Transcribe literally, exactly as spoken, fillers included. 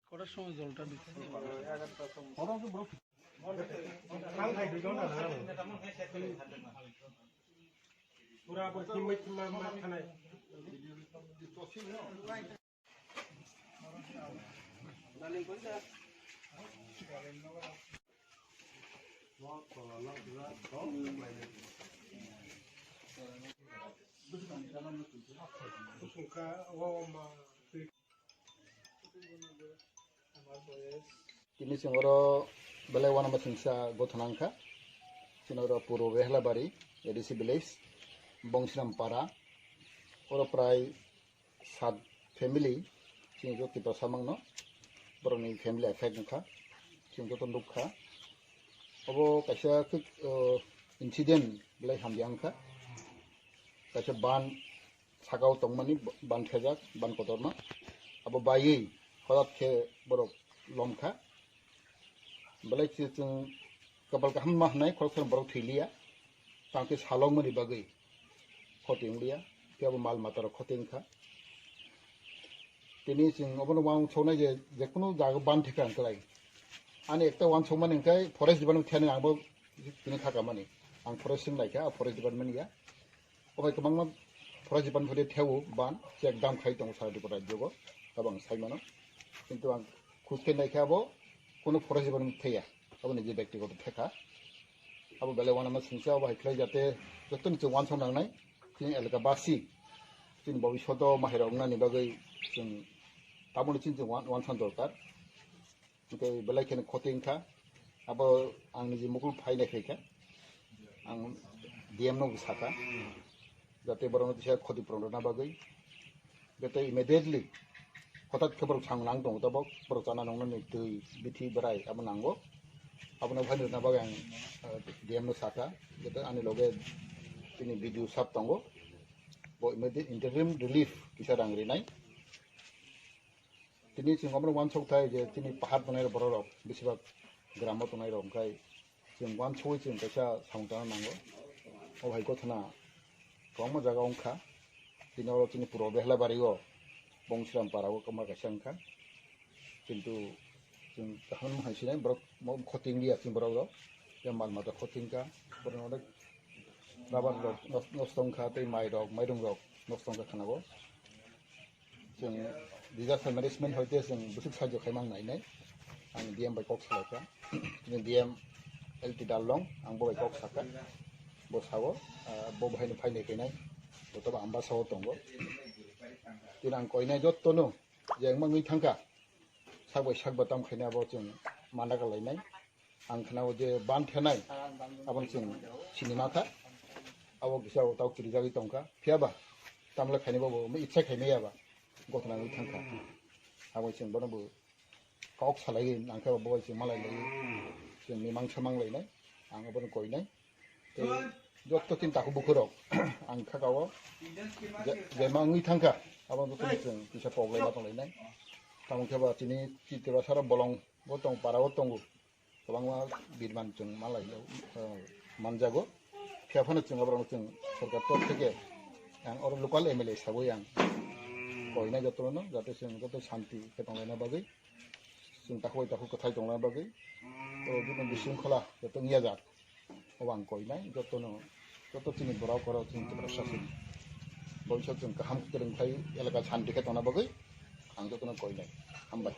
কটার সময় জলটা দিচ্ছে? Tini chwng oro belai uanama thwngsa gothona wngkha. Chini oro Purbo Behlabari A D C village, Bongsram Para. Oro prai sat family, chini jo Tiprasa mangno, borokni family affect wngkha, chini joto nukha. Obo kaisa khe, o, incident belai hamya wngkha. Kaisa ban sakao tongmani ban thejak, ban kotorma. Abo baiwi horat khe borok lomkha. Belai khe chwng kapal kaham ma hwnwi khoroksa borok thwi liya. Tang khe salongmani bagwi khoti wng liya. Phiya bo mal mata rok khoti wngkha. Tini chwng obono uansuknai je, je kunu jaga ban theka wng klai. Ani ekta uansukmani hwnkhe forest department thani ang bo tini kha kamani. Ang forest wng lai kha, forest department ya. Obai kwbangma forest department phai theo ban check dam khai tongo sara Tripura rajyo go, abo ang sai mano. Kintu ang khoj khe nai khe abo kuno forest department thaya, abo niji byaktigoto theka. Abo belai uanama singsa abo hai khlai jate joto ni chwng uansuk nangnai, chini elaka basi, chini bobishoto mahairok wngnani bagwi chwng tabukni chini chwng uan-, uansukna dorkar. Hwnkhe belai kheno khoti wngkha. Abo ang niji mukul phainai khaikha. Ang D M no sakha. Jate borokno kisa khoti purun rwna bagwi. Jate immediately hothat khe borok samung nang tongo tabok. Borok chana nungnani twi, bithi, bwrai abo nango. Abono phaini rwna bagwi ang, eh, D M no sakha. Jate ani loge chini B D O sir tongo. Bo immediate interim relief kisa rang rinai. Tini chwng omono uansuk thai je chini pahar tongnai borok rok, besibak gramo tongnai rok, hwnkhe chwng uansugwi chwng kaisa samung tangna nango. O hai gothana kwbangma jaga wngkha. Tini oro chini Purbo Behlabari o Bongsram Para o kwma kaisa wngkha. Kintu chwng kaham hai sinai borok mo khoti wngya chini borok rok. Tei mal mata khoti wngkha. Borok rok rubber rok nos-, nosto wngkha tei mai rok, mairung rok nosto wngkha khana o. Chwng disaster management hoite chwng bwswk sahajyo khaimang nainai. Ang D M bai kok salaikha. Chini D M L T Darlong, ang bo bai kok sakha. Bo sao, ah, bo bahaino phainai khainai. Bo tobo Ambasa o tongo. Tini ang koinai jottono je wngmangwi thangkha. Sak bai sak ba tam khainai abo chwng mana kalainai. Ang khna o je ban thenai, aboni chwng sinima kha, abo kisa o tau kirijagwi tongkha, phiya ba tamle khaini bobo itsa khaimaya ba gothna wngwi thangkha. Abo chwng bono bo kok salai nangkhe bo bai chwng malai lai, chwng mimang samang lainai, ang abono koinai. Tei jotto tin takhuk bukhurok ang kha kao je, je ma wngwi thangkha, abo jotto chwng kisa pok lai ma tong lainai. Tamo khe ba chini chitwa sara bolong bo tong para o tongo. Kwbangma birman chwng malai, eh, manjago. Phiya phano chwng aborokno chwng sorkar tor theke ang oro local M L A sagwi ang koinai jotono, jate chwng joto shanti khe tonglaina bagwi, chwng takhuk bai takhuk kwthai tonglaina bagwi, o bini bisingkhola joto wngya jak. Obo ang koinai jotono, joto chini borok oro chini Tiprasa chini bongso chwng kaham kwrwng khai elaka shanti khe tongna bagwi ang jotono koinai. Hambai.